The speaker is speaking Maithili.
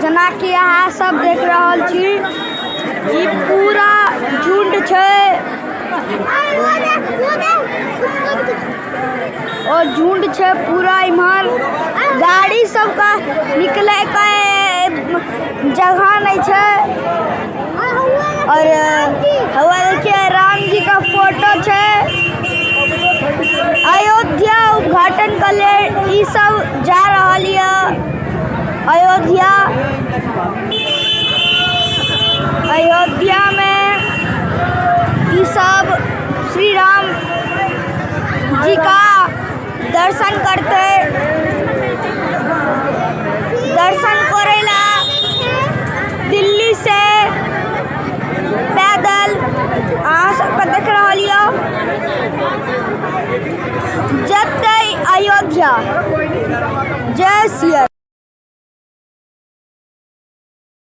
जेनाकि अहाँ सब देख रहल छी, ई पूरा झुंड छै और झुंड छै पूरा। इम्हर गाड़ी सबके निकले के जगह नहीं छै। और हवा देखिए, राम जी का फोटो छै। अयोध्या उद्घाटन के लेल ई सब जा रहल ये अयोध्या। अयोध्या में ई सब श्री राम जी का दर्शन करते, दर्शन करेला दिल्ली से पैदल अहाँ सबके देख रहल यऽ जतै अयोध्या। जय सिया।